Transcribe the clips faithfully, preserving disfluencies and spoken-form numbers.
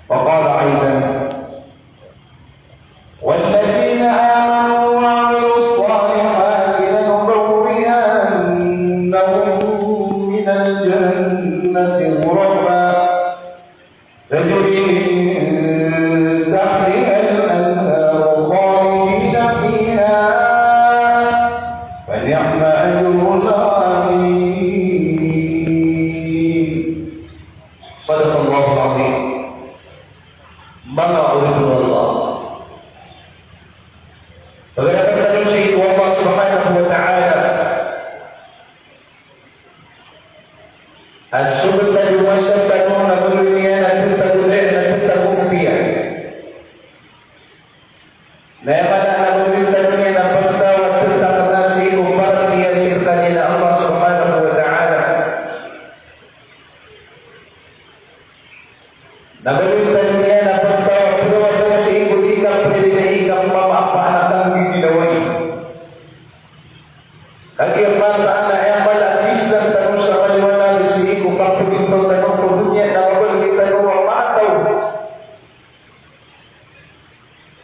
وقال أيضا: والذين آمنوا وعملوا الصالحات لنبوئنهم من الجنة غرفا تجري من تحتها الأنهار خالدين فيها فنعم أجر العاملين. صدق الله العظيم. Manga oripn o Allah. Pagarapan tano sii ko Allah Subhanahu wa Ta'ala a so btad o masa tano na baloy niyan a tatago, na tatago piya. Na aya maana na baloy tano niyan a pagtaw a tatago na sii ko paratiyaya sii rkaniyan a Allah Subhanahu wa Ta'ala. Na baloy tano niyan a pagtaw a pirawadan sii ko di kapri, di kapmamaapa a kanggiginawai. Kagiya mataan a aya mala a Islam tano sa maliwanag sii ko kapagintaw tano ko doniya na mabaloy tano a mataw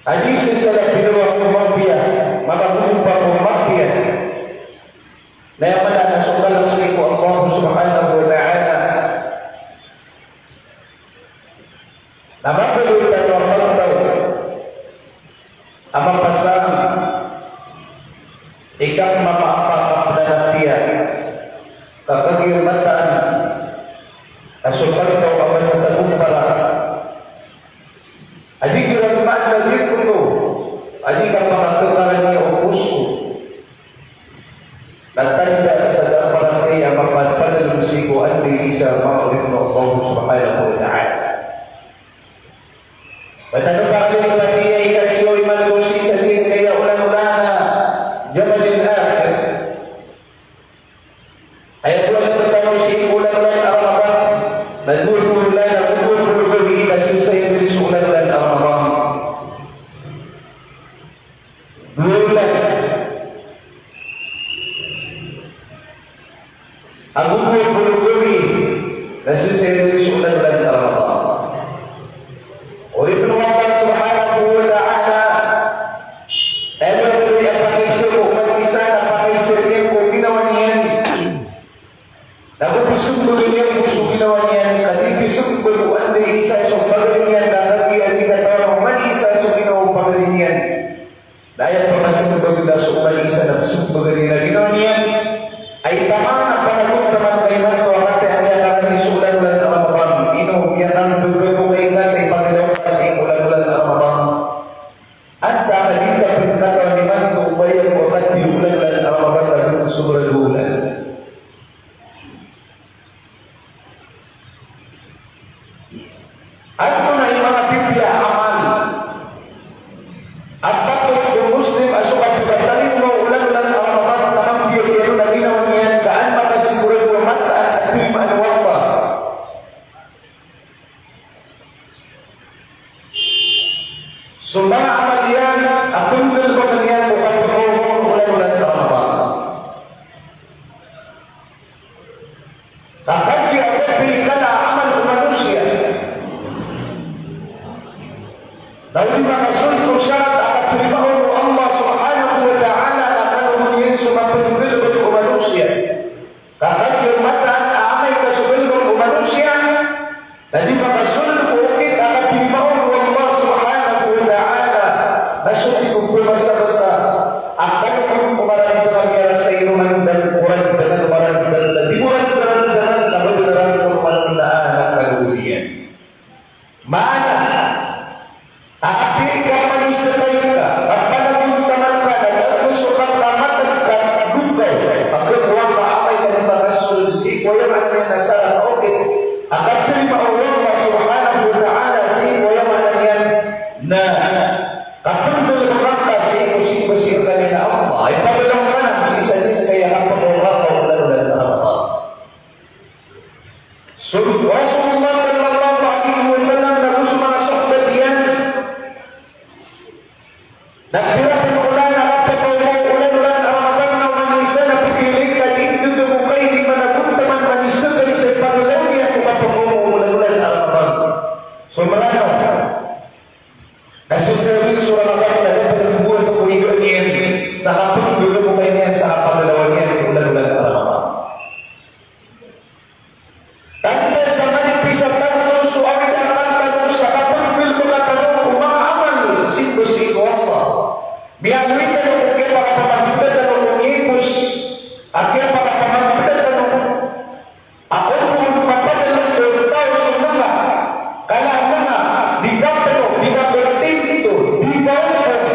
a di sii sa pinawa ko mapiya, mabagompa ko mapiya. Na aya maana na so kalang sii ko Allah Subhanahu wa Ta'ala na mabaloy tano a pagtaw a mapasang i kapmamaapa, kapnanapiya, ka kagiya mataan a so pagtaw a masasagompara a di igira maana di koto a di kapakakekaran iyan o poso. Na tanda sa da a paratiyaya a mapapadalm sii ko anda i isa, manga oripn o Allah Subhanahu wa Ta'ala. Ba tano pakalipati a ikasiyaw imanto sii sa giyangkaya olan-olan a Jamadil Akhir. Aya bo a tano sii ko olan-olan a Ramadan, na dowa polo, na dowa polo gawii a sii sa aya dn so olan-olan a Ramadan. Dowa olan ago dowa polo gawii a sii sa aya dn so olan-olan a Ramadan. Oripn o Allah Subhanahu wa Ta'ala, aya ba baloy a pakaisa ko oman i isa na pakaisa iyan ko ginawa niyan. Na go psmbag iyan ko so ginawa niyan, ka di psmbag o anda i isa so pagari niyan, na kagiya di katawan o oman i isa so ginawa o pagari niyan. Na aya pkasmbag na so oman i isa na psmbagan iyan a ginawa niyan, ay taman a panagontaman ka imanto a kataya miyakarani so olan-olan a Ramadan, ino miyakarani ka sa ipaglaw ka sii ko olan-olan a Ramadan. Antaa ka di ka pn katawan imanto o bayad ko kataya olan-olan a Ramadan na pn sobra dowa olan. Antonaa i manga pipiya a amal a patot o Muslim a so kapkatarima o olan-olan a Ramadan na mampiya iyan on a ginawa niyan ka an makasigorado a mataan a tarimaan o Allah? So manga amal iyan a pnggalbkn iyan ko kapkaoma on o olan-olan a Ramadan. Ka kagiya a ba pn kala a amal o manosiya na o di makasold ko sarat a katarima on o Allah Subhanahu wa Ta'ala na kna on iyan so kapnggalbk o manosiya. Ka kagiya mataan a amay ka so galbk o manosiya na di makasold ko okit a katarima on o Allah Subhanahu wa Ta'ala, na so di ko pmbasabasa a kagiya o marani a miyarasay ron a da ko ragdaan, o marani a di ko ragdaan, ka ba di ragdaan o marani a anak ka goliyan. Maana a apiya i kapaniskay ka, kapanagontaman ka, na da ko so kakamatag ka, dokaw a khakowa ka amay ka di makasold sii ko aya maana niyan na sarat a okit a katarima o Allah Subhanahu wa Ta'ala sii ko aya maana niyan na kapnggalbkan ka sii ko simba sii rkaniyan a Allah. Ay pagalaw ka na sii sa di kaya kapakaoma ka o olan-olan a Ramadan. So Rasulullah sallallahu alaihi wasallam na go so manga sahabat iyan na pira pn olan a kapakaoma o olan-olan a Ramadan na oman i isa na pkhailay ka di dn dn ko kailay managontaman, mani isa ka di sa ipagalaw niyan ko kapakaoma o olan-olan a Ramadan. So Mranaw, Miyaaloy tano ko kiyapakapamagpda tano ko miyipos, a kiyapakapamagpda tano a opama mapadalm ko taw so manga kala a manga di kapno, di kakontento, di kaopama,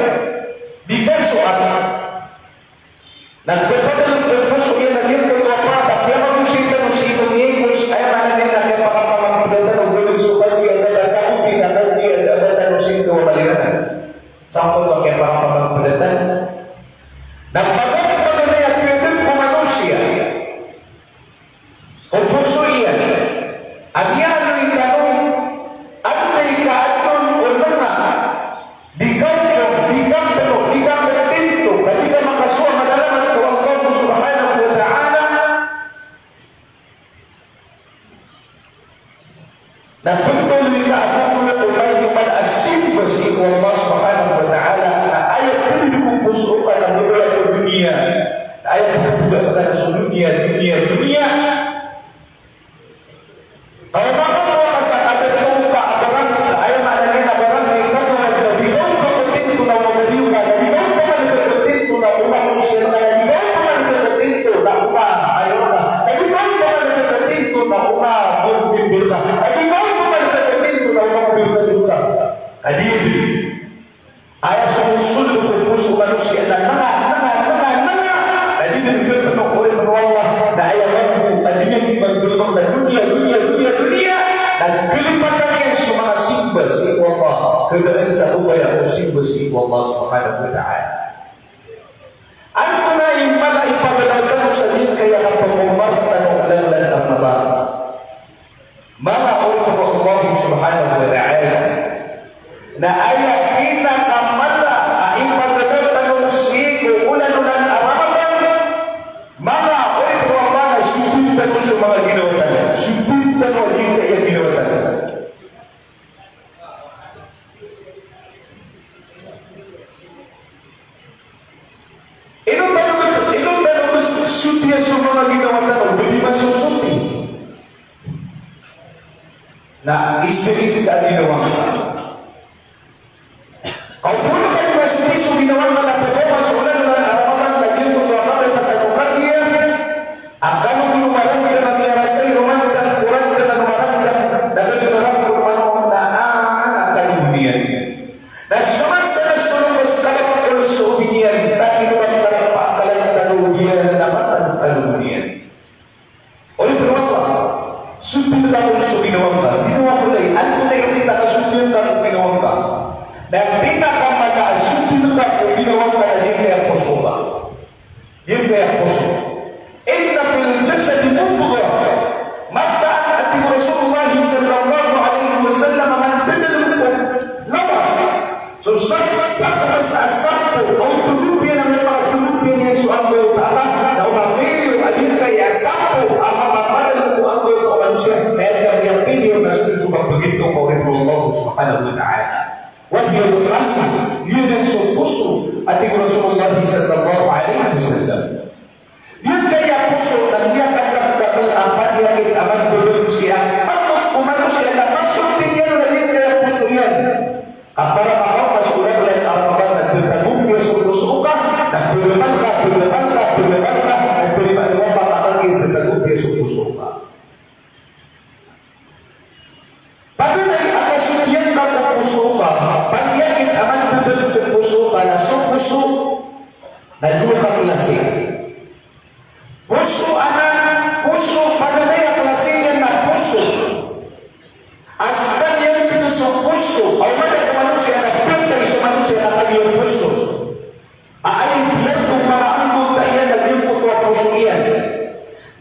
di kasoat. Na kapadalm ko poso iyan a giyangkoto a pat a piyamagosay tano sii ko miyipos, aya maana niyan na kiyapakapamagpda tano, gawii so kagiya da kasakoti na kagiya da ba tano sii ko maliwanag. Sangkoto a kiyapakapamagpda tano. Na pagari, pagari a piyadalm ko manosiya ko poso iyan a miyaaloy tano a di kaadn on o manga di kaopama, di kapno, di kakontento, ka di kamakasowa, madalm ko Allah Subhanahu wa Ta'ala. Na pmbaloy ka a pmbaloy ko mala a simba sii ko Allah Subhanahu wa Ta'ala, na aya pmbaloy ko poso ka na mbaloy ko doniya, na aya pmbaloy ka na so doniya, doniya, doniya. Ka o makakowa ka sa katharo ka a barang, aya maana niyan na barang di kagawad na di ka opama kontento na o mabaloy ka, na di ka opama kontento na o makonsiyan ka, na di ka opama kontento na o ma-, aya maana, na di ka opama kontento na o ma-, kontento ka, na di ka opama kontento na o makontento ka. Ka di, di. Aya somosold ko poso o manosiya na manga, manga, manga, manga. Na di dn kapno, oripn o Allah, na aya mambo a di niyan di magdolong na doniya, doniya, doniya, doniya. Na kalipatan iyan so manga simba sii ko Allah, kna sa o ba aya ko simba sii ko Allah Subhanahu wa Ta'ala. Antonaa i mala a ipagalaw tano sa giyangkaya kapamamaran tano a olan a Ramadan? Manga oripn o Allah Subhanahu wa Ta'ala, na aya pinakamala a ipagalaw tano sii ko olan-olan a Ramadan, manga oripn o Allah, na sodn tano so manga ginawa tano, sodn tano a giyangkaya ginawa tano. Ino tano ba, ino tano ba sotiya so manga ginawa tano, ba di masosoti? Na isa i ka ginawa ngka. Ka o pn ka di masoti so ginawa ngka na pd a so olan-olan a Ramadan na giyangkoto a mabasa tano kagiya a kano ko maramdam a miyarasay roman tano, koran tano maramdam, na ba di maramdam ko mano na, ah, na kano niyan. Na so masa na so loks, kalap ko so biniyan, na kinoran karap a kalan tano diyan, na matan tano niyan. Oripn o Allah, sodn ka ko so ginawa ngka, ginawa ko lay, antonaa i okit a kasodn ka ko ginawa ngka? Na pinakamala a sodn ka ko ginawa ngka na giyangkaya poso ka. Giyangkaya poso. Inna fil jasadi mudghah. Mataan a tig o Rasulullah sallallahu alaihi wasallam a mandadalm ko lawas so sa-, sakop a sapo, o tolop iyan a miyapakatolop iyan so anggawta a, na o mapiliyo a giyangkaya sapo a mapapadalm ko anggawta o manosiya, na aya miyapiliyo na so, so mapagitong ko, oripn o Allah Subhanahu wa Ta'ala. Wa hiya al-qalb, giyanan so poso, a tig o Rasulullah sallallahu alaihi wasallam. Giyangkaya poso na miyakadakdakl a paniyakit a mandodolom siya, matot ko manosiya na masoti niyan on a giyangkaya poso iyan. Ka para makaoma so olan-olan a Ramadan na tatago piya so poso ka, na pagamal ka, pagamal ka, pagamal ka, na tarimaan o Allah a kagiya tatago piya so poso ka. Paganay a kasodiyan ka ko poso ka, paniyakit a mandodolom ko poso ka na so poso na dowa ka klasi. Poso anan, poso, paganay a klasi niyan na poso a skaniyan dn so poso a oman ko manosiya na pantay so manosiya na kagiya poso. A aya iblad o manga anggawta iyan na giyangkoto a poso iyan.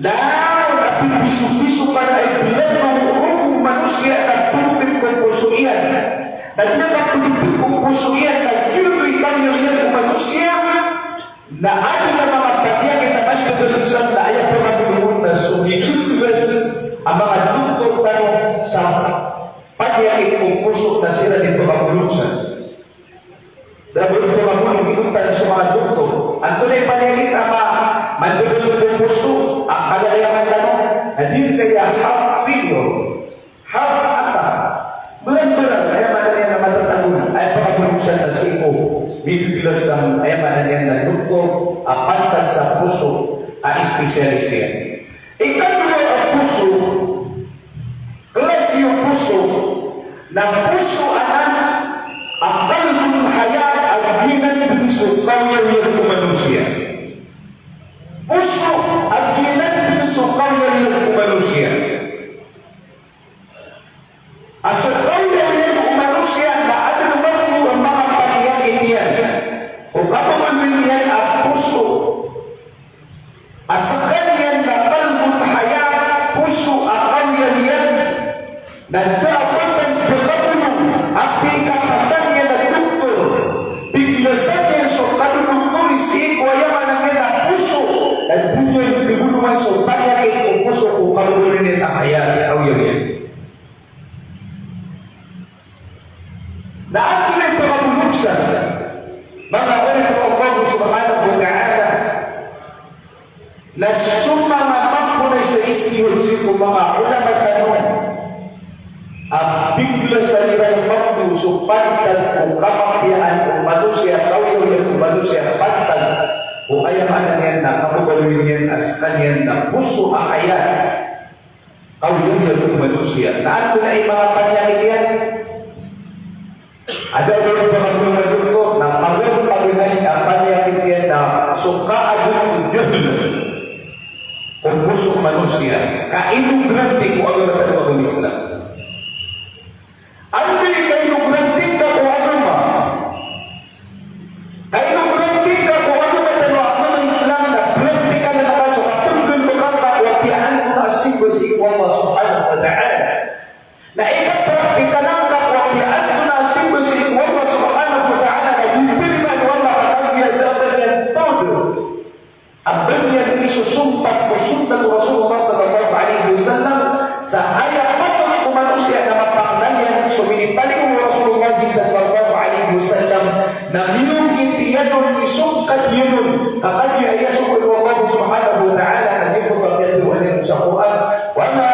Langon a pipisopiso ka na iblad o rogo o manosiya na polotik ko poso iyan. Na di na kapolotik ko poso iyan na giyoto i kamiyawiyan o manosiya. Na adn a manga paniyakit a mandodolom san na aya pamagolongon na so miyakikibas a manga doktor tano sa paniyakit o poso na siran i pamagolong san. Da bo pamagolong, inonta na so manga doktor. Antonaa i paniyakit a ma-, mandodolom ko poso, a kalalayaman tano, na giyangkaya heart failure, heart attack. Mbarambarang, aya maana niyan na matatago na, aya pamagolong san na sii ko, mi-, Klas sa, aya maana niyan na doktor a pantag sa poso a espesyalista iyan. Ikadowa a poso, klasi o poso na poso anan a qalbul haya, a giyanan dn so kaoyagoyag o manosiya. Poso a giyanan dn so kaoyagoyag o manosiya. A so kaoyagoyag o manosiya na adn mambo a manga panyakit iyan. O kababaloy niyan a poso a skaniyan na qalbul haya, poso a kaoyagoyag, na da a pasan pkhabolong, apiya kapasad iyan a doktor, piglasan iyan so kadodoktori sii ko aya maana niyan na poso, na di niyan kabolongan so panyakit o poso ko kababaloy niyan a haya, kaoyagoyag. Na antonaa i pkhabolong san, manga oripn o Allah subhanahu wa ta'ala? Na so manga mambo na isa istihod sii ko manga ulama tano a piglasan iran mambo so pantag ko kamapiyaan o manosiya, kaoyagoyag o manosiya, pantag ko aya maana niyan na kababaloy niyan a skaniyan na poso a haya, kaoyagoyag o manosiya. Na antonaa i manga panyakit iyan? Adn a pkhabolong a doktor na paganay a panyakit iyan na so kaadn o jahl o poso o manosiya, kainogrante ko agama tano a agama Islam. Anday kainogrante ka ko agama? Kainogrante ka ko agama tano a agama Islam na praktikal ka so kapnggalbka ko apiya antonaa a simba sii ko Allah subhanahu wa ta'ala. Na ikapraktikal angka ko apiya antonaa a simba sii ko Allah subhanahu wa ta'ala na di pirimaan o Allah ka kagiya da a ba niyan todo a ba niyan isosompat ko sunnat o Rasulullah sallallahu alaihi wasallam, sa aya patot ko manosiya na mapangnal iyan so minitalingoma o Rasulullah sallallahu alaihi wasallam, na miyokit iyan on, misongkad iyan on, ka kagiya aya so pd o Allah subhanahu wa ta'ala na giyangkoto a piyatharoa niyan sa Qur'an, "Wa ma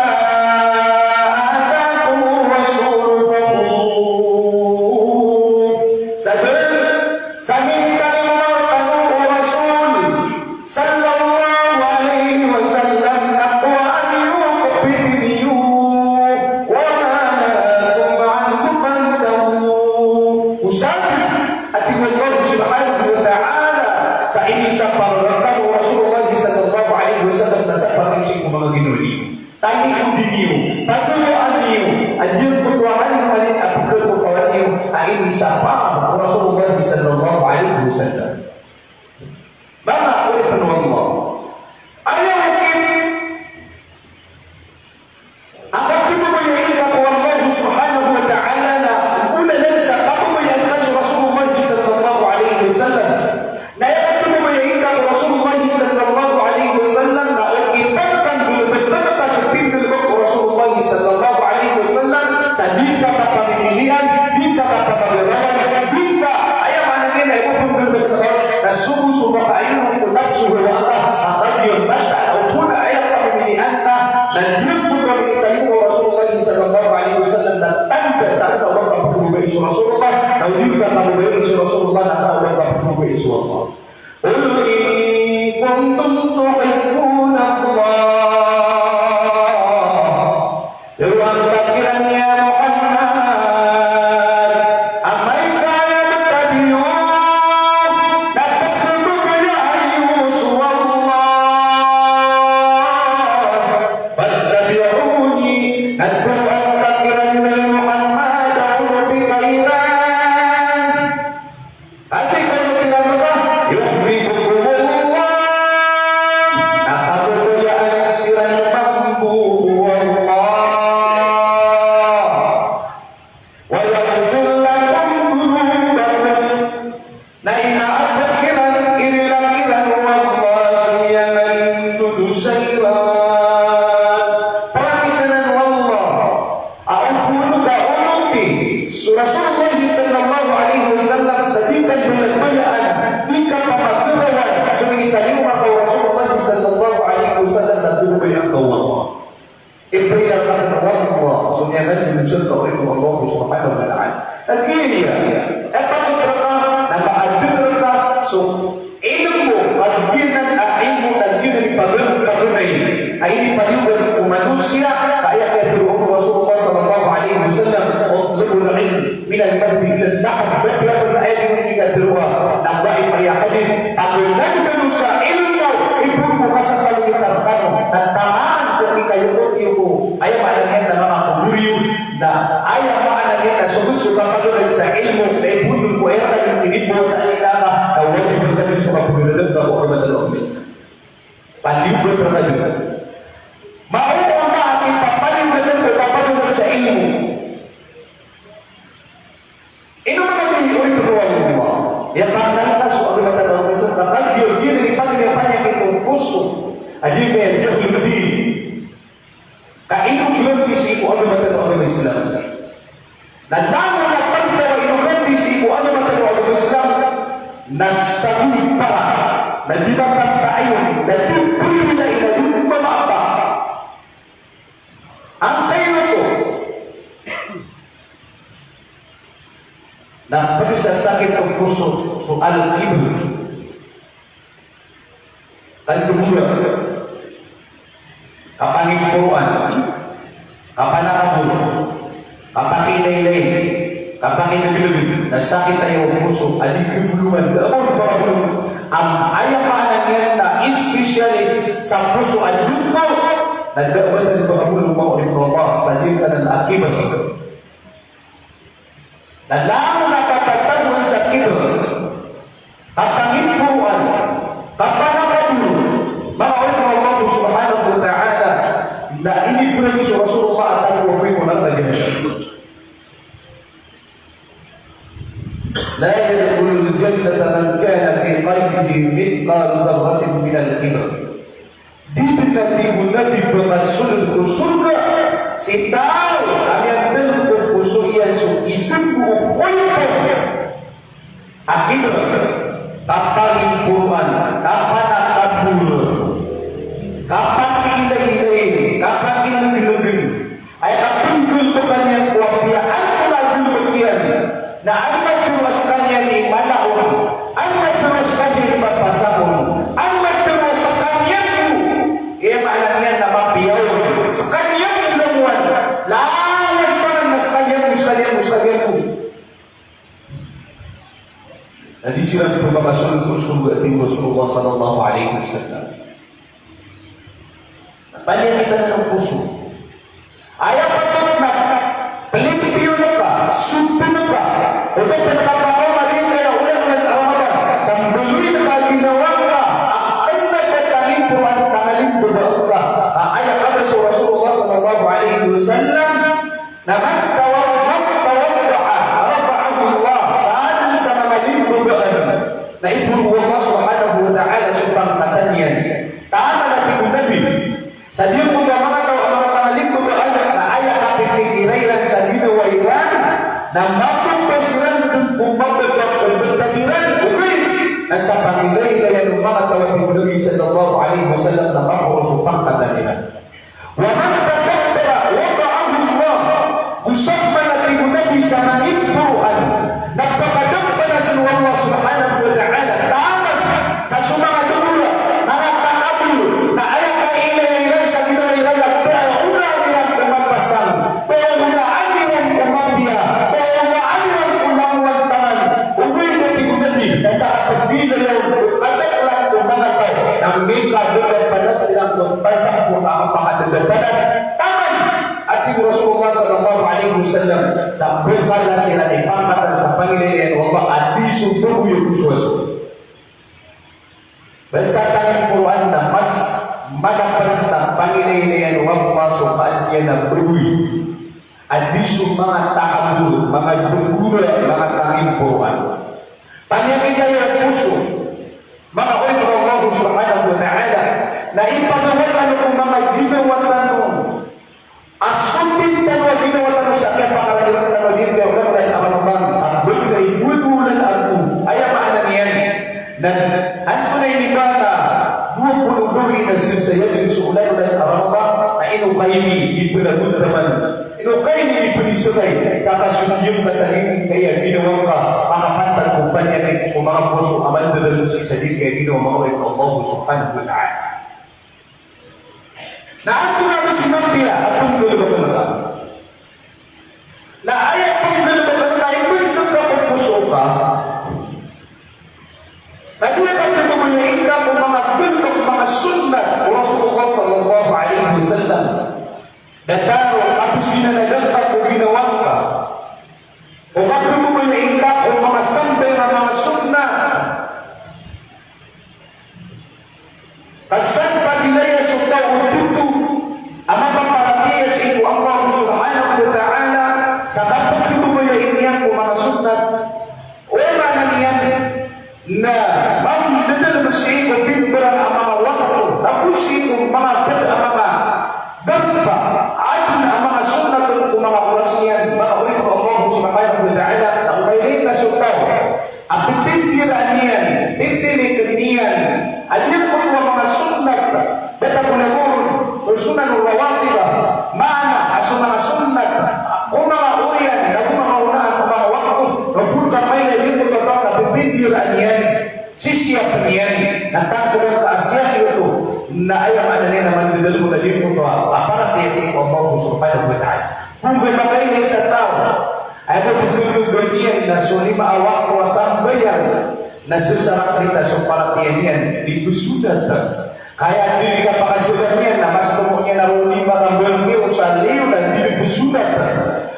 atakumur rasulu fakhudhuh." Sa ba, sa minitalingoma rkano o Rasul sallallahu alaihi wasallam na kowaa niyo, kapiti niyo, "wa ma nahakum anhu fantahu." Osabi, a tig o Allah subhanahu wa ta'ala, sa inisapar rkano o Rasulullah sallallahu alaihi wasallam na sapar niyo sii ko manga ginawa niyo. Talikodi niyo, pagowaan niyo, a giyangkoto a halin a pkhakokawan iyo a inisapar o Rasulullah sallallahu alaihi wasallam. Manga oripn o Allah, aya okit a kapababayai ngka ko Allah subhanahu wa ta'ala na olalan sa kapababayaan ka so Rasulullah sallallahu alaihi wasallam. Na aya kapababayai ngka ko Rasulullah sallallahu alaihi wasallam na okitan ka nggalbkn ka so pinggalbk o Rasulullah sallallahu alaihi wasallam sa di ka kapamimilian, di ka kapamagarawan, di ka, aya maana niyan na aya bo pinggalbk ka na sogo so makaayon ko nafsu, hawa ka, a kagiya masa o pona aya pamimilian ka na giyangkoto a minitalingoma o Rasulullah sallallahu alaihi wasallam na tanda sa kna o ba ka pkhababayai so Rasulullah, na o di ka kababayai so Rasulullah na kna o ba ka pkhababayai so Allah. Qul in kuntum tuhibbunallah. Tharoa ngka kiran ya Muhammad, amay ka aya btad iyo na pkhababayaan iyo so Allah, fattabi'uni, na tharoa ngka kiran ya Muhammad a onoti ka iran. Ati ko kiran ka, yuhbibkumullah, na kababayaan siran mambo o Allah. Wa yaghfir lakum dhunubakum, na inaap kiran, iriran kiran o Allah so miyangadodosa iran. Parangisanan o Allah a opama ka onoti so Rasulullah sallallahu alaihi wasallam sa di ka bayabayaan, di ka pamagarawan so minitalingoma ka o Rasulullah sallallahu alaihi wasallam na pkhababayaan ka o Allah. Iprila ka o Allah so miyangadodosa ka o Allah subhanahu wa ta'ala. Lagid iyan, aya patot rka na maadn rka Aya maana niyan na so, so kapagolawla sa ilmo, na ipoon ko aya ka di, di bo ta ina ka, na wajib ka di so kapagolawla ka o agama tano a Islam. Paliyogat rka di. Maoto na kipapaliyogat ko kapagolawla sa ilmo. Ino man a di, o ipagolawla. Aya pangkalk a so agama tano a Islam, ka kagiya giya di pagolawla panyakit o poso. A di kaya jahil di. Ka ino grantisi ko agama tano a agama Islam. Na langon a pagtaw a ino grantisi ko agama tano a agama Islam, na sagontara, na di matatayon, na di pwede na ino di mamaapa. Angkaino oto? Na pagosasakit o poso, so al-kibr. Kandogora, kapangimporoan, kapanakabor, kapakiilaylay, kapakinegneg, na sakit aya o poso a di kabolongan, da a ba on pakabolong. Am, aya maana niyan na specialist sa poso a doktor, na da a ba san pakabolong, manga oripn o Allah, sa giyangkanan a kibr. Na langon a kapatagoan sa kibr, kapangimporoan, kapanakabor, manga oripn o Allah subhanahu wa ta'ala, na inipremyo o Rasulullah a tagoa ko naraka jahannam. La yadkhulul jannata man kana fi qalbihi mithqalu dharratin minal kibr. Di dn, a tig o Nabi, pakasold ko sorga si taw a miyadalm ko poso iyan so ismbo o koypon a kibr, kapangimporoan, kapanakabor, kapakiilaylay, kapakinegneg. Aya kapnggalbka niyan ko apiya antonaa a galbk iyan, na an matero a skaniyan i mala on, an matero a skaniyan i mapasang on, an matero a skaniyan ko, aya maana niyan na mapiya on, skaniyan ko langowan, langowan pn na skaniyan ko, skaniyan ko, skaniyan ko. Na di siran pn makasold ko sorga, a tig o Rasulullah sallallahu alaihi wasallam. Panyakit anan o poso. Aya patot na plimpiyon ka, sodn ka, o da pn kapakaoma dn kaya olan a Ramadan, sa mbaloyin ka a ginawa ngka a kna ka tangimporoan, tangalimbabaan ka. Ka aya kabasa o Rasulullah sallallahu alaihi wasallam, na man tawa-, man tawadda'a rafa'ahu Allah, sa dn sa mangalimbabaan, na ipoon o Allah subhanahu wa ta'ala so pangkatan iyan. Taman a tig o Nabi, sa giyangkoto a manga taw a manga tangalimbabaan, na aya kapipikira iran sa ginawa iran, na mapapasang iran dn ko mababa o btad iran, ogaid na sa pangilailayan o manga taw a tig o Nabi sallallahu alaihi wasallam na maporo so pangkatan iran. Wa man takabbara wada'ahu Allah. Go saman a tig o Nabi sa mangimporoan, na pakadampanasn o Allah subhanahu wa ta'ala taman sa so manga dokora, manga takabor, na aya kailay iran sa ginawa iran na paonaan iran ko mapasang, paonaan iran ko mapiya, paonaan iran ko langowan taman. Ogaid a tig o Nabi na sa kapagilay on ko kadaklan ko manga taw na mikadadapanas iran ko pasang ko kapakadadapanas. Taman a tig o Rasulullah sallallahu alaihi wasallam, sa pkala siran i pangkatan sa pangilailayan o Allah a di so bagoy a goswaso. Basta tangimporoan na mas malapad sa pangilailayan o Allah so kaadn iyan a bagoy a di so manga takabor, manga dokora, manga tangimporoan. Panyakit aya o poso, manga oripn o Allah subhanahu wa ta'ala, na ipagawad tano ko manga ginawa tano a sotn tano a ginawa tano sa kiyapakalagid tano a di kaya olan a Ramadan, ka bgan i dowa dowa olan ago. Aya maana niyan na antonaa ini ba na dowa polo dowa na sisayadn so olan a Ramadan, na ino kaini di pnagontaman, ino kaini di pnisakay, sa kasokiyong ka sa giyangkaya ginawa ngka, makapantag ko panyakit ko manga poso a mandadalm sii sa giyangkaya ginawa, manga oripn o Allah subhanahu wa ta'ala. Na antonaa ba si mapiya a pnggalbkn ka? Na aya pnggalbkn ka, imbnsn ka ko poso ka. Na di ka pkhabayai ka ko manga galbk, manga sunnat o Rasulullah sallallahu alaihi wasallam. Datar o kapos inanagan ka ko ginawa O kapagbabayai ngka ko manga sambayang a manga sunnat. Ka san pagilaya so taw o tito a mapaparatiyaya sii ko Allah Subhanahu wa Ta'ala sa kapagbabayai niyan ko manga sunnat. Aya maana niyan na mamdadalm sii ko pimbaran a manga wakto, ago sii ko manga pd a manga darpa, adn a manga sunnat ko manga oras iyan, manga oripn o Allah Subhanahu wa Ta'ala, na o mailay ka so taw a pipindiraan iyan, pipindikn iyan a giyangkoto a manga sunnat, datar ko labaw ron so sunan o rawatib, maana a so manga sunnat ko manga oriyan ago manga onaan o manga wakto, na o pn ka mailay a giyangkoto a taw na pipindiraan iyan, sisiyapn iyan, na tangkdn ka a siyap oto, na aya maana niyan na mamdadalm on a giyangkoto a paratiyaya sii ko Allah Subhanahu wa Ta'ala. Phoon ka makailay sa taw a aya bo pthodogan iyan na so lima a wakto a sambayang na sasaraklita so paratiyaya niyan di psunnat. Ka aya dn i kapakasalan iyan na mas tomo niyan a roo lima ka mbalngiro sa liyo na di psunnat.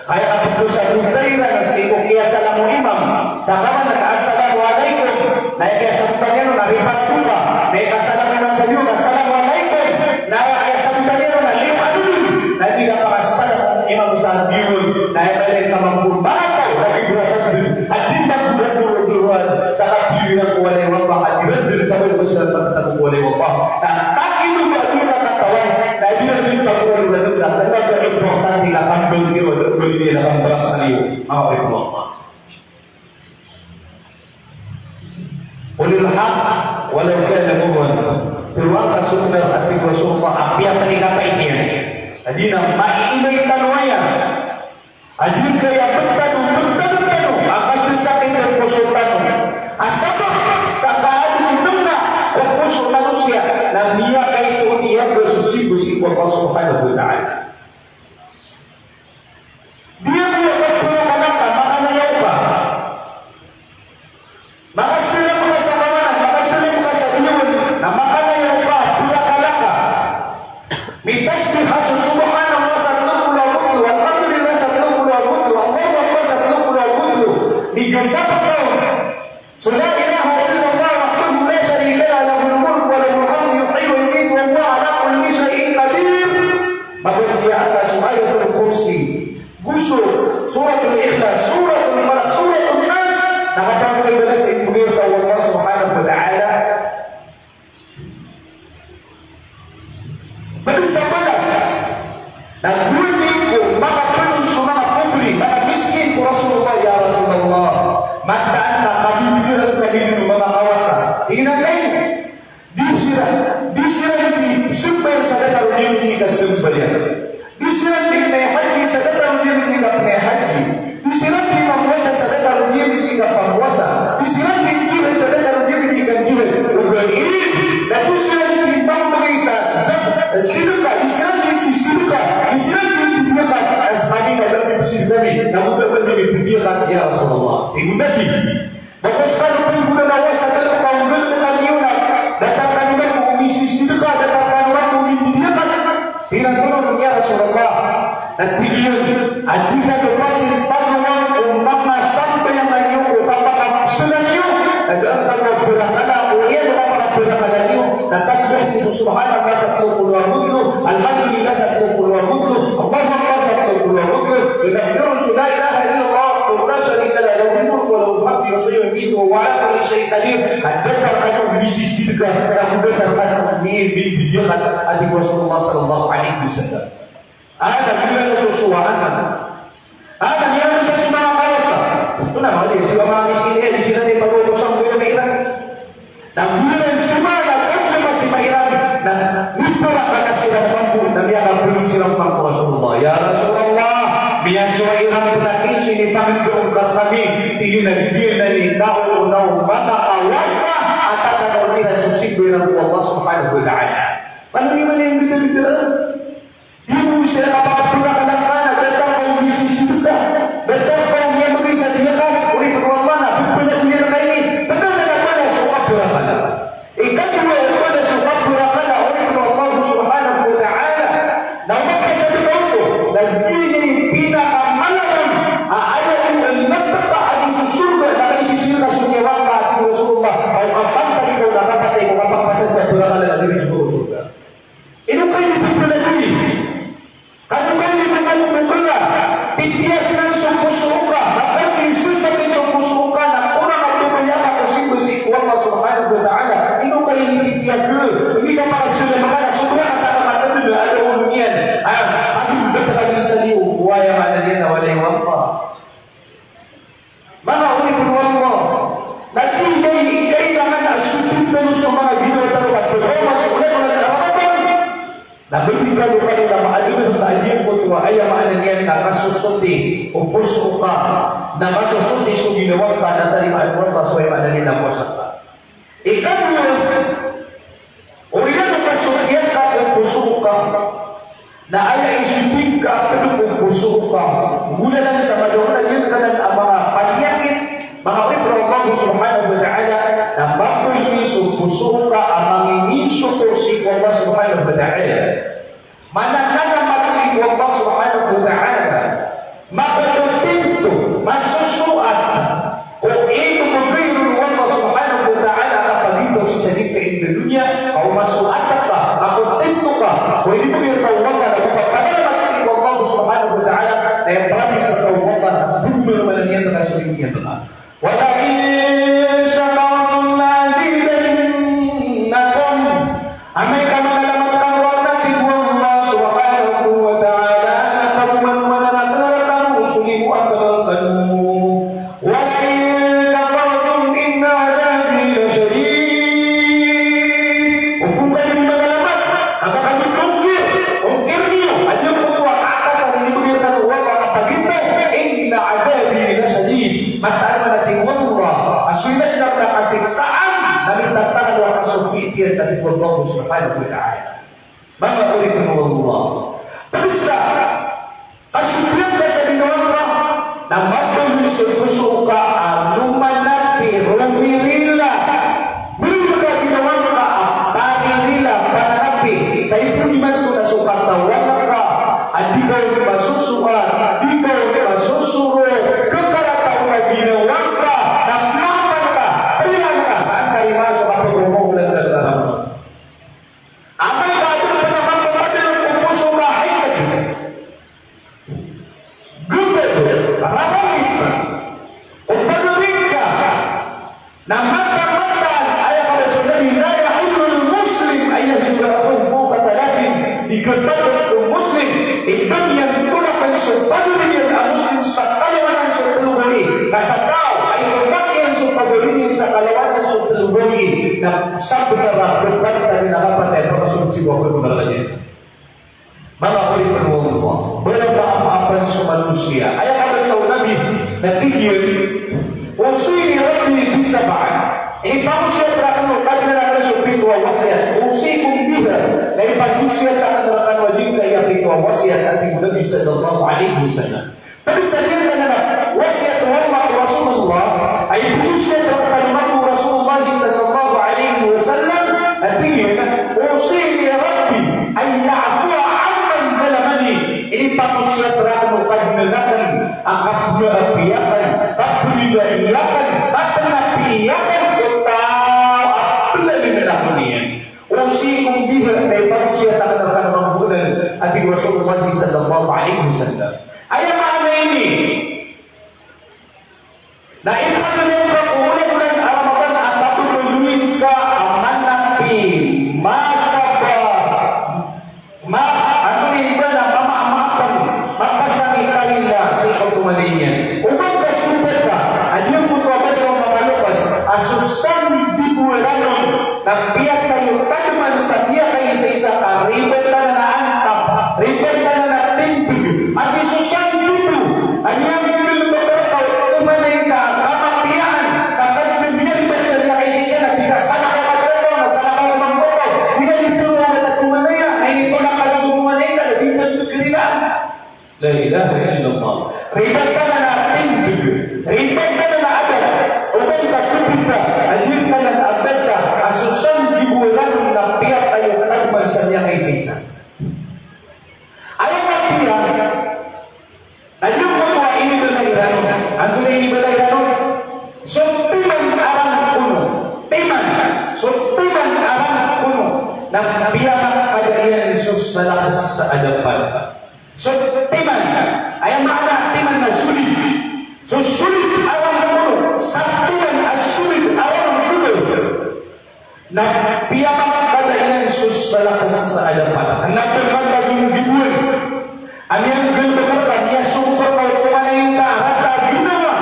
Ka aya kapagpasabota iran sii ko kiyasalam o imam sa kawanan a "Assalamu alaikum." Na aya kiyasabotan iyan on na riparadoka. Na aya kasalam o imam sa liyo na "Assalamu alaikum." Na aya kiyasabotan iyan on na liyo ka dn. Na di kapakasalam o imam sa liyo. Na aya mailay ka mambo manga taw na di bo rasadn a di tagoradoradoran sa kapiliran ko walay o Allah, a di ran dn kabaloy sa pagtago ko walay o Allah. Na takino ba di kakatawan na di ran dn pagoradoradoran, na kna ba importante ka kambangkiro, na kambangkiro sa liyo. Manga oripn o Allah. Qulil haqq walaw kana murran. Pharoang ka so bnar, a tig o Rasulullah, apiya pn i kapait iyan. A di na maiilay tano aya. A di kaya btad o btad tano a kasasakit o poso tano a sabap sa kaadn o dnga o poso o manosiya na miyakaito on iyan ko so simba sii ko Allah Subhanahu wa Ta'ala. Di ako kappharakalaka, makanayaw ka. Makasalam ka sa kawanan, makasalam ka sa biyowan, na makanayaw ka, pharakala ka. Mitasbih ka so Subhanallah sa tlo polo ago tlo, Alhamdulillah sa tlo polo ago tlo, Allahu Akbar sa tlo polo ago tlo. Migandapat ka on so la ilaha illallah wahdahu la sharika lah, lahul mulku wa lahul hamdu, yuhyi wa yumitu, wa huwa ala kulli shay'in qadir. Mabatiya ka so Ayatul Kursi. Go so Suratul Ikhlas, Suratul Falaq, Suratul Nas, na katawan ka i balas a imbgay rka o Allah Subhanahu wa Ta'ala. Pd sa balas. Na gowani ko makapanong so manga pobri, manga miskin ko Rasulullah, ya Rasulullah. Mataan na kabibiyagan kami dn o manga kawasa. Ino kagiya Di siran, di siran di sambayang sa datar o di kasambayang. Di siran di pngaihajji sa datar o di pngaihajji. Di siran di pamowasa sa datar o di pamowasa. Di siran di jihad sa datar o di pjihad. Ogaid na di siran di pambgay sa zak-, sidqa, di siran di sisidqa, di siran di pdiyakat. As kami na di sisidqa kami, na ogaid na di pdiyakat, ya Rasulullah. Tig o Nabi, Ba ko skano pnggoraowa sa galbk a nggalbk kami on a datar kami man ko misisidqa, datar kami man ko mimbibiyakn. Pinatoro niyan, ya Rasulullah, na tig iyan a di kami pasin pagowang o manga sambayang iyo, o kapakapsala niyo, na da a kami pharakala, o iyan o kapakapharakala niyo, na tasbih niyo so Subhanallah sa tlo polo ago tlo, Alhamdulillah sa tlo polo ago tlo, Allahu Akbar sa tlo polo ago tlo, na tig iyan so la ilaha illallah wahdahu la sharika lah, lahul mulku wa lahul hamdu, yuhyi wa yumitu, wa huwa ala kulli shay'in qadir. Na datar kano misisidqa, na datar kano mimbibiyakn, a tig o Rasulullah sallallahu alaihi wasallam. Anda bilang ko suwaan. Anda bilang sa si manga kawasa. Oto na manga di, si manga miskin iyan, di siran di pagowang o sambayang iran. Na gowani siran na kagiya masiba iran na mipharakala siran mambo na miyakapolong siran mambo ko Rasulullah. Ya Rasulullah, miyasowa iran pn a kinisini pangndao ngka rkami, tig iyan a giyanan i kaoona o manga kawasa a tatanaw iran so simba iran ko Allah Subhanahu wa Ta'ala. Paano niyo man iyan bida-bidaan? Di bo siran kapakapharakala ngka na datar ka o misisidqa, datar ka o miyambgay sa diyakat, oripn o Allah, na pphalagoyan ka ini, pd anan a balas o kapharakala. Ikadowa a balas o kapharakala, oripn o Allah Subhanahu wa Ta'ala, na o makasadqa oto, na giya i pinakamalawang a aya ko nata Kna so poso ka, na kna i sasakit so poso ka, na korang a babaya ka ko simba sii ko Allah Subhanahu wa Ta'ala. Ino ka inipitiya ka, ini ka para sa lama ka na sobra ka sa kakatanda na ada olo niyan. Ah, sabit ka dn sa liyo, aya maana niyan na walay wata. Manga oripn o Allah, na di kailangan a sotn tano so manga ginawa tano ka pagkaoma so olan-olan a Ramadan. Na bgi kano kano na maadn ka a giyangkoto a aya maana niyan na kasosoti o poso ka, na kasosoti so ginawa ka na tarimaan o Allah so aya maana niyan na powasa ka. Ikadowa, oriyan o kasotiya ka ko poso ka, na aya i soti ka a pd ko poso ka, golalan sa madaolalan giyangkanan a manga panyakit, manga oripn o Allah Subhanahu wa Ta'ala, na mapoli so poso ka a manginginsokor sii ko Allah Subhanahu wa Ta'ala. Mananalamat sii ko Allah Subhanahu wa Ta'ala. Makakontento, masosoat ko ino mbgay ron o Allah Subhanahu wa Ta'ala a kapagintaw sii sa giyangkai a doniya, ka o masoat ka, makakontento ka ko ino mbgay ron o Allah, na kapanalamat sii ko Allah Subhanahu wa Ta'ala, na aya promise rka o Allah na pagomanomanan iyan rka so doniya rka. Wa la in shakartum la azidannakum. Amay ka manalamat kano rakn, a tig o Allah Subhanahu wa Ta'ala, na pagomanomanan akn rkano so limo akn rkano. Wa la in kafartum inna adhabi lashadid. O ba ka di manalamat, a ba ka di ongkir, ongkir niyo a giyangkoto a kaakasan a inibgay rkano o Allah a kapagintaw, inna adhabi lashadid. Mataan a tig o Allah a so inadn akn a kasiksaan na mitataan o kasotian, a tig o Allah Subhanahu wa Ta'ala. Manga oripn o Allah, pd sa kasotian ka sa ginawa ka, na mapoli so poso ka a lomanapi, romirila. Mrila ka ginawa ka a paririla, pananapi, sa ipon imanto na so katawan ka a di ka on masosoat, di ka on masosoro, khakarata on a ginawa ka, na mapan ka, pailan ka, antaa i maso ka pagomanomanan ka. Amay ka adn pn a kapapadalm ko poso ka, hay ka di Gpd, rarangit, o pagari ka, na mataan, mataan, aya kabasa o Nabi, la yahillu lil muslim an yahjura akhahu fawqa thalathin, di gpd o Muslim i ba niyan tolakn so pagari niyan a Muslim sa kalawanan so tlo gawii, ka sa taw a itolak iyan so pagari niyan sa kalawanan so tlo gawii, na sabnar a gpd tano na kapatay a pakasold sii ko apoy ko naraka Jahannam. Manga oripn o Allah, bala maamapan so manosiya. Aya kabasa o Nabi, na tig iyan, usini Rabbi bi sab'in. Inipangosiyat rakn o Kadnan akn so pito a wasiyat. Usikum biha. Na inipangosiyat akn rkano a giyangkaya pito a wasiyat, a tig o Nabi sallallahu alaihi wasallam. Pd sa giyangkanan a wasiyat o Allah ko Rasulullah, a inipangosiyat rkano o Rasulullah sallallahu alaihi wasallam, a tig iyan, usini Rabbi an a'fuwa amman zalamani. Inipangosiyat rakn o Kadnan akn a kapmaapi akn, kapribati akn, katnapi akn ko taw a plalingan akn iyan. Usikum biha, na inipangosiyat akn rkano mambo anan, a tig o Rasulullah sallallahu alaihi wasallam. Aya maana ini, na ipadalm ka ko olan-olan a Ramadan a kappholoy ka a manapi, masaba, ma-, antonaa ini ba na mamaamapan, mapasang i karila sii ko tomanay niyan. O ba ka sopar ka, a giyangkoto a basa o manga lokas, a so sanggibo a ranon na piyatay o tadman sa miyakaisaisa ka, ribat anan a antap, ribat anan a timbg, a di so sanggibo a miyanggalbk rka o tomanay ka a kamapiyaan, ka kadn miyaribat sa miyakaisaisa na di ka salakaw a mangkokaw, na salakaw a mangkokaw, miyaribat o tomanay a, na initolak ka so tomanay ka, na di ka pagarilaan. La ilaha illallah. Ribat anan a timbg, ribat anan a adab, o ba ka pipita, a giyangkanan a basa a so sanggibo a ranon na piyatay o tadman sa miyakaisaisa. Aya mapiya, na giyangkoto a inibalay ranon. Antonaa i inibalay ranon? So timan a rangkono. Timan. So timan a rangkono. Na piyakakada iyan so salakaw sa adapan. So timan, aya maana timan na so Na piyakakada iyan so salakaw sa adapan. Kna ba matag a giboan a miyanggalbk rka, miyasogo rka o tonganay ngka a rata a ginawa.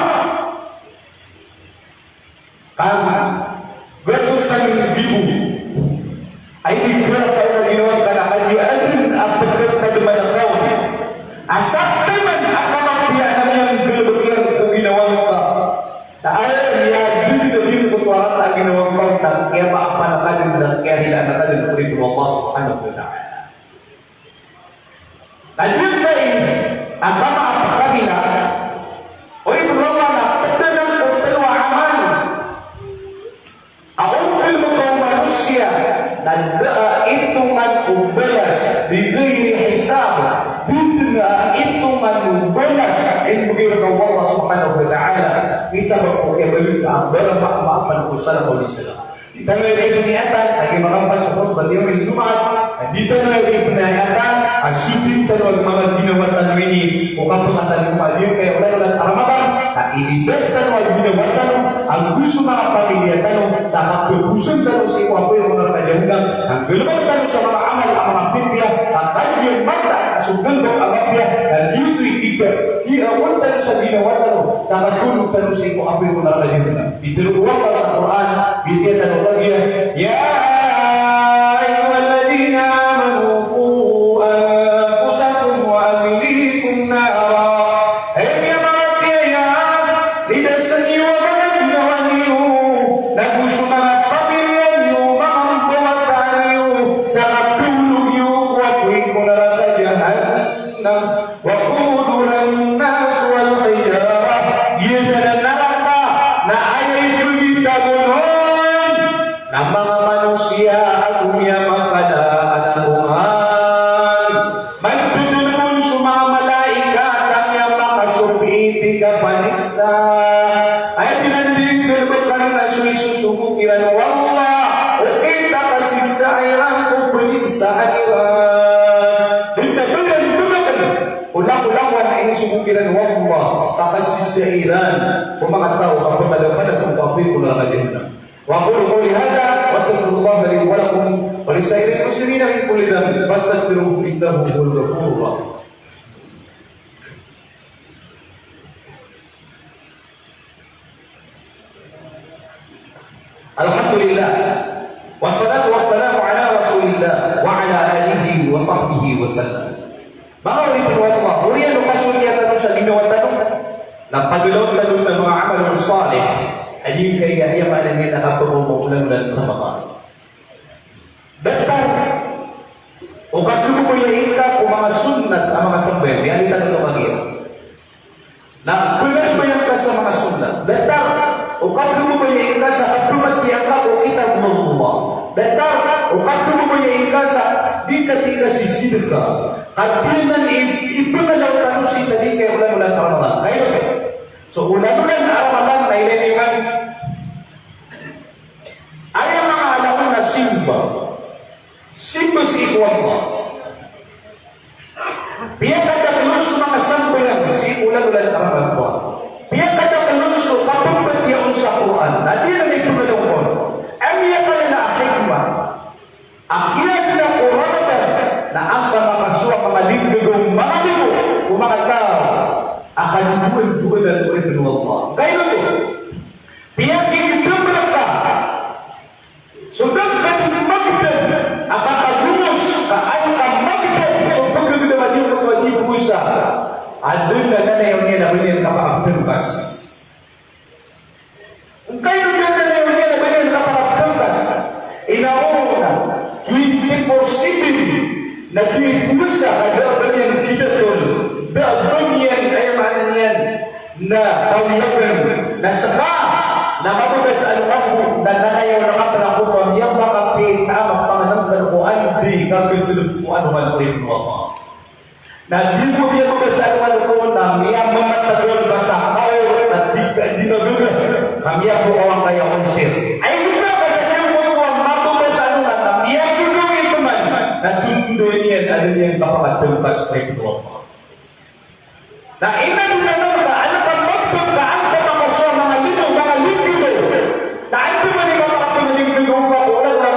Ka giyoto sa gibo a inigrata o ginawa ngka na kagiya adn a pkhapadman a taw a sakn man a kamapiya na miyanggalbk iyan ko ginawa ngka. Na aya miyagdgdg a giyangkoto a rata a ginawa ngka na kiyamapan ka dn na kiyarilaan ka dn ko ribon o Allah subhanahu wa ta'ala. Na giyangkai a kamaap a kabila, o ribon o Allah, na pd anan ko tlo a amal a o nggalbka o manosiya na da a itongan o balas, bi ghairi hisab, di dn a itongan o balas a inibgay rka o Allah subhanahu wa ta'ala, misabap ko kiyabaloy ka a ba rka mamaapan ko salakaw di salakaw. Di tano aya ipnayatan, lagid a makampal sa khutbah yawmil Jumaat, di tano aya ipnayatan a sodn tano a manga ginawa tano ini o kapakatan ko manga giyangkai a olan-olan a Ramadan, na ilibas tano a ginawa tano ago so manga pamilya tano sa kapagosan tano sii ko apoy o naraka Jahannam, na nggalbk tano sa manga amal a manga pipiya a kagiya mataan a so nggalbk a mapiya, na giyoto i kiyaawaan tano sa ginawa tano sa kapagosan tano sii ko apoy o naraka Jahannam. Pitharo o Allah sa Qur'an, pitharo o Allah, ya ayyuhalladhina amanu qu anfusakum wa ahlikum nara. Hay miyamaratiyaya, lidasn iyo a manga ginawa niyo, nago so manga pamilya niyo, manga mbawataan iyo, sa kapaolog iyo ko apoy ko naraka Jahannam. Waquduhan nas wal hijarah, giyanan a naraka na aya ipagitago on na manga manosiya ago miyamakada a langowan. Mantoton on so manga malaikat a miyamakasopiit i kapaniksa. Aya di nan di nggalbkan na so isosogo kiran o Allah o kiyapakasiksa iran ko paniksaan iran. Di na ba iran nggalbkan o langowan a inisogo kiran o Allah sa kasiksa iran ko manga taw a pangalapanas ko apoy ko naraka Jahannam. Wa aqulu qawli hadha wa astaghfirullaha li wa lakum wa li sa'iril muslimina min kulli dhanb fastaghfiruhu innahu huwal ghafurur rahim. Alhamdulillah. Wassalatu wassalamu ala Rasulillah wa ala alihi wa sahbihi wa sallam. Manga oripn o Allah, oriyan o kasotiya tano sa ginawa tano na paglaon tano na manga amal salih a giyangkaya aya maana niyan na kapagomok na bulan Ramadan. Datar o kakhapakay ngka ko manga sunnat a manga sambayang, aya di tano kagiya na pnambayang ka sa manga sunnat. Datar o kakhapakay ngka sa kapmatiya ngka ko kitab o Allah. Datar o kakhapakay ngka sa di ka di ka sisidka. Kagiya nan i, ipagalaw tano sii sa di kaya olan-olan a Ramadan. Kayo. So olan-olan a Ramadan na ilay niyo man. Aya manga ala on na simba. Simba sii ko Allah. Piyakadakl on so manga sambayang sii ko olan-olan a Ramadan. Piyakadakl on so kapmatiya on sa Qur'an. Na di na may pngalaw on. Aya miyakala a hikmah a kiyadna ko Ramadan na angka makasowa, manga linggaw, manga linggaw o manga taw a kadodoan-doanan ko ribon o Allah. Kaino oto? Piyakigdam rka so da ka di magdam a katagomos ka an ka magdam so pagdam a di ko di powasa. Adn a nanayawn iyan a ba niyan kapakatngkas. Angkaino dn a nanayawn iyan a ba niyan kapakatngkas? Ino na twenty-four seven na di powasa ka da a ba niyan kidatol, da a ba niyan, aya maana niyan, na kawiyagan, na ska na mababasa a lombo, na nanayawn a kapanakoto a miyapakapita a mapangnngkn ko andi ka kaslp ko ano man ko ribon o Allah. Na di bo miyababasa a lombo na miyamamatagan ka sa kaw, na di ka di magaga, ka miyapokaw angkaya onsir. Ay, di ka ka sa giyangkoto a mababasa a lombo na miyagaga i pman, na tontondoan iyan a da niyan kapakatngkas ko ribon o Allah. Na inadn anan ka an ka magdam ka an ka makasowa manga limo, manga limo. Na an ka mani ka makapangalinggaw ka ko olan-olan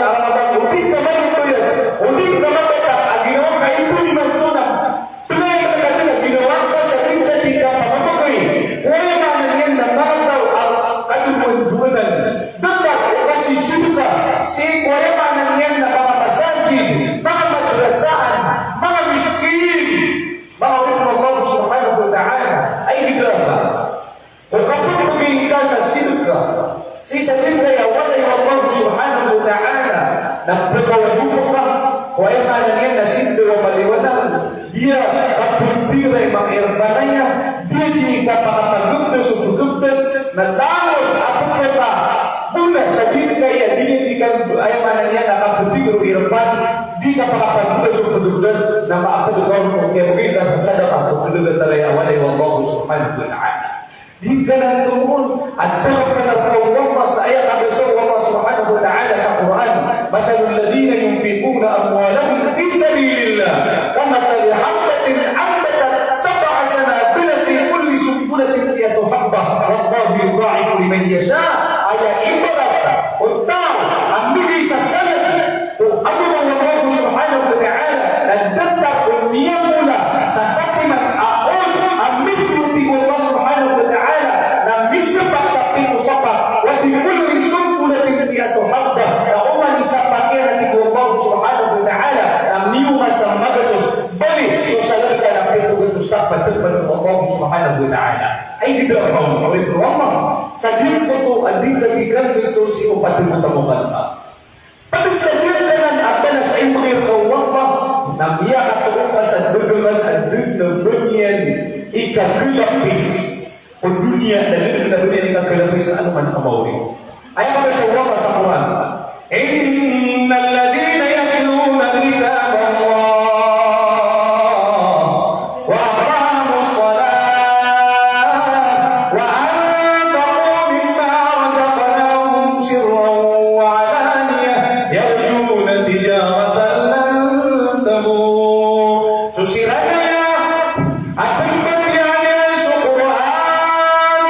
Sii sa giyangkaya walay o Allah subhanahu wa ta'ala, na pkawagopn ka ko, aya maana niyan na sii ko maliwanag, di a kapndiray manga irpan aya, di a di kapakapagabdas o pagabdas, na langon a pkawagopn ka sa giyangkaya, di a di ka, aya maana niyan na kapndiray o irpan, di kapakapagabdas o pagabdas, na maapd ka on ko kiyabgay ka sa sadaqah ko pndagat a walay o Allah subhanahu wa ta'ala. Di ka nan tomo on, a da ka pn a pkaoma sa aya kabasa o Allah subhanahu wa ta'ala sa Qur'an, "Mathalul ladhina yunfiquna amwalahum fi sabilillah, kamathali habbatin anbatat sab'a sanabila fi kulli sunbulatin mi'atu habbah, wallahu yudha'ifu liman yasha." Aya ibarat o taw a migay sa salag ko agama o Allah subhanahu wa ta'ala, na datar o miyamola sa satiman a on a mitharo, tig o Allah subhanahu wa ta'ala, na misapak sa pito sapak, wa fi kulli sunbulatin mi'atu habbah, na oman i sapak iyan, tig o Allah subhanahu wa ta'ala, na miyaoma sa magatos, bali so salag iyan na pito gatos tapak, tig o Allah subhanahu wa ta'ala. Ay di ba, o Allah, sa giyangkoto a di ka di kanggasto sii ko patimotamo ka. Pd sa giyangkanan a balas a imbgay rka o Allah, na miyakatoon ka sa dagangan a da dn a ba niyan ikakalapis ko doniya, na da dn a ba niyan ikakalapis sa anoman a maori. Aya kabasa o Allah sa Qur'an, "Innal ladhina yatluna kitaballah wa aqamus salah wa anfaqu mimma razaqnahum sirran wa alaniyah yarjuna tijaratan lan tabur." So siran aya a pmbatiya iran so Qur'an,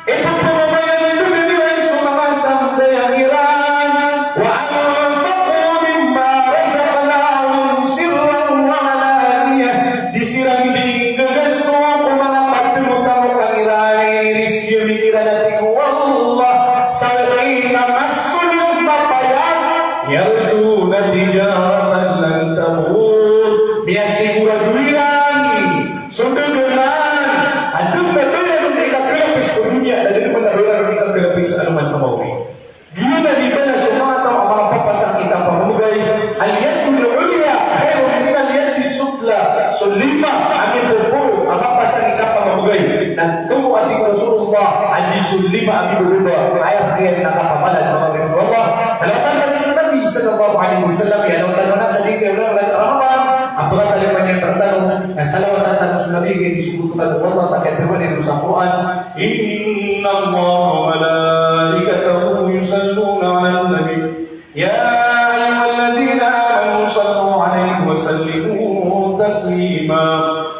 ipphamamayandg iran so manga sambayang iran, wa anfaqu mimma razaqnahum sirran wa alaniyah, di siran di nggagasto ko manga patimotamo ka iran, inirizki ami kiran, tig o Allah, sa gii na masold mapayag, yarjuna tijaratan lan tabur, miyasigurado iran so dagangan a da dn a ba iran on ikakalapis ko doniya, na da dn a ba iran on ikakalapis sa anoman a maori. Giyanan i balas o manga taw a mapapasang i kapamamgay. Al yadul ulya khairun minal yadis sufla. So lima a mipoporo a mapasang i kapamamgay na tomo a tig o Rasulullah a di so lima a mibababa. Aya kiyan na kapamalan, manga oripn o Allah. Salawatan tano so Nabi sallallahu alaihi wasallam. Aya na tano na sa di kaya Ramadan a pkatalima niyan rktano na salawatan tano so Nabi, kaya di so koto o Allah sa kiyatharoa niyan sa Qur'an, "Innallaha wa malaikatahu yusalluna 'alan nabi. Ya ayyuhalladhina amanu sallu 'alaihi wa sallimu taslima.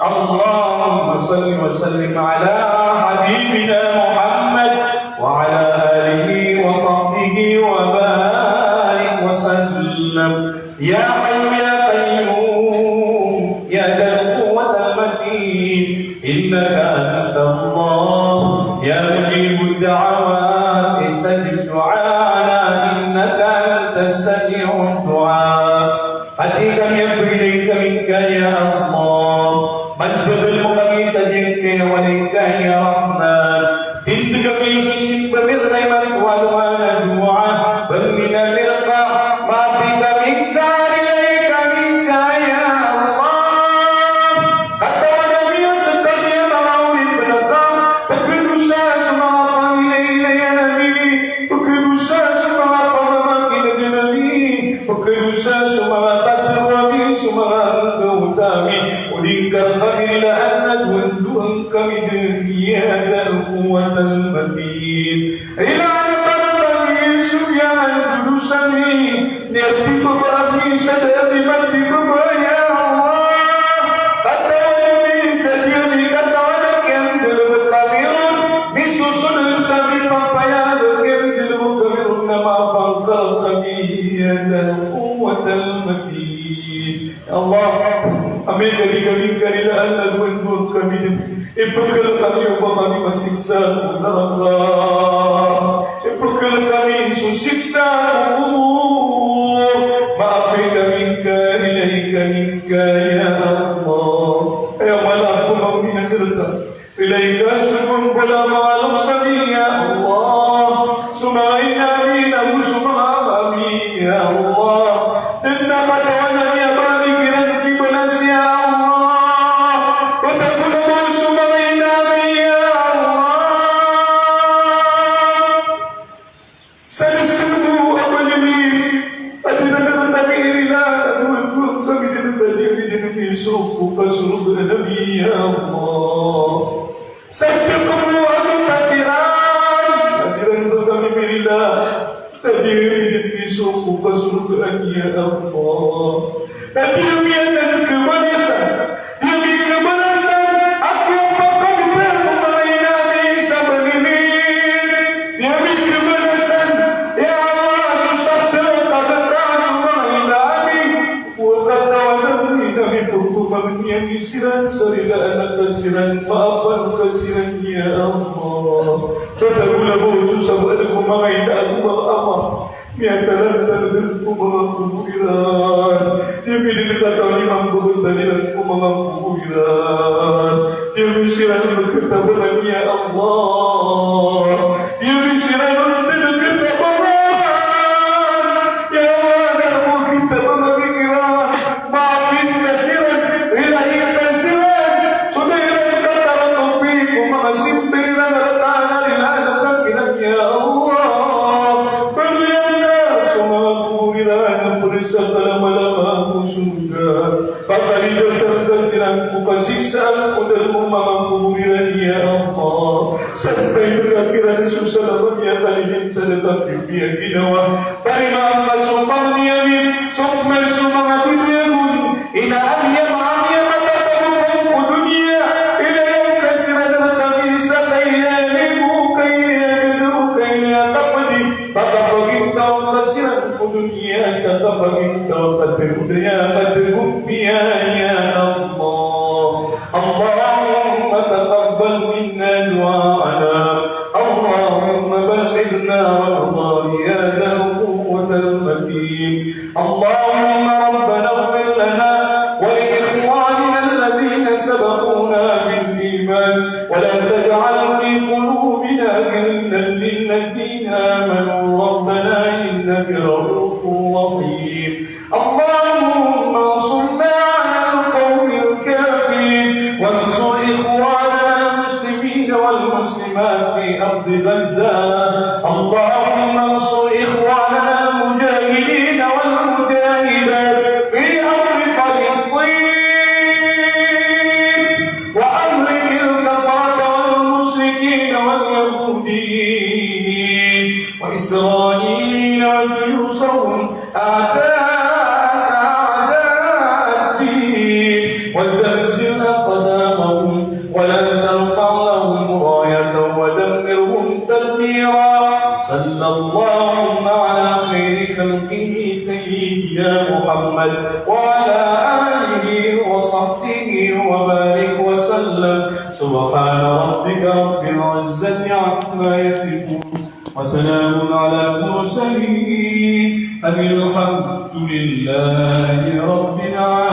Allahumma salli wa sallim 'ala habibina Muhammad wa 'ala alihi wa sahbihi wa barik wa sallam." Ya Hayyu ya Qayyum, ya Dhal Quwwatil Matin, innaka antallah, ya Mujibud Da'awat, istajib du'ana, innaka antas sami'ud du'a. Pati kami a prilay kami ngka, ya Allah, madbagn mo kami sa giyangkaya walay ka, ya Rahman. Tindg ami so simba mi rka i manga alongan a doa, ba miyailay rka, maapi kami ngka, rilai kami ngka, ya Allah. Katawan ami a skami a manga oripn ka, pkhadosa so manga pangilaylay ami, pkhadosa so manga pamamakin'g ami, pkhadosa so manga katharo ami, so manga anggawta ami, odi ngka rkami rilaan na dowandowan kami dn, ya Dhal Quwwatil Matin. Rilaan ka rkami so giyangkoto a dosa ami, na di pbaba ami sa da ami madbaba, ya Allah. Katawan ami sa di ami katawan a kiyanggalbk ami ron, misosod sa di pampayag a kiyanggalbk ami ron na mapangkal kami, ya Dhal Quwwatil Matin. Ya Allah, amay ka di kami ngka rilaan na dowandowan kami dn, ipkl kami o ba kami masiksa ko naraka, ipkl kami so siksa ko kobor, maapi kami ngka, rilai kami ngka, ya Allah. Aya mala a pamangnin ami rka, rilai ka so dowa mbala a manga loks ami, ya Allah. So manga sorgaan, ya Allah. Na di ami anan kabalasan, di ami kabalasan a kiyapakabibir ko manga ina ami sa banini. Di ami kabalasan, ya Allah, so sabda ka rka so manga ina ami. Wa katawan ami na mipagpamang ami siran sa rilaan ka siran, maapan ka siran, ya Allah. Patagola bo so sabaad ko manga ina ago manga ama. Miyatalantang ko manga kobo iran. Di mi dn katawan i manga babatan iran ko manga kobo iran. Di mi siran pkhatabangan, ya Allah. Di mi siran pkhatabangan, ya Allah. Na bo khatabangan iran, maapin ka siran, rilaan ka siran. So da iran katawan ko manga simba iran a rata na rilaan ka kiran, ya Allah. Panoyan ka so manga kobo iran, pd sa kalamalama ko sorga. Pakalidasan ka siran ko kasiksaan ko dalm o manga kobo iran, ya Allah. Sampay pd ka kiran so salama a kalilintad a kapipiyaginawa. Tarimaan ka so pangni ami, so pman so manga bibiyagon, ina ami, ama ami a matatago pn ko doniya. Ilayan ka siran rkami sa kailay a libo, kailay a gadaw, kailay a kapdi. Pakapagintaw ka siran ko doniya sa kapagintaw a katagompiya, ya Allah. اللهم تقبل منا دعاءنا. اللهم بلغنا رمضان يا ذا القوة المتين. اللهم ربنا اغفر لنا ولإخواننا الذين سبقونا بالإيمان ولا تجعل في قلوبنا غلا للذين آمنوا ربنا إنك رءوف رحيم. اللهم انصرنا على القوم الكافرين وانصر إخواننا المسلمين والمسلمات في أرض غزة. اللهم انصر إخواننا المجاهدين والمجاهدات في أرض فلسطين وأهلك الكفرة والمشركين واليهوديين وإسرائيليين وجيوشهم أعداءك أعداء الدين وزلزل أقدامهم ولا ترفع لهم راية ودمرهم تدميرا. صلى اللهم على خير خلقه سيدنا محمد وعلى آله وصحبه وبارك وسلم. سبحان ربك رب العزة عما يصفون. وسلام على المرسلين. الحمد لله رب العالمين.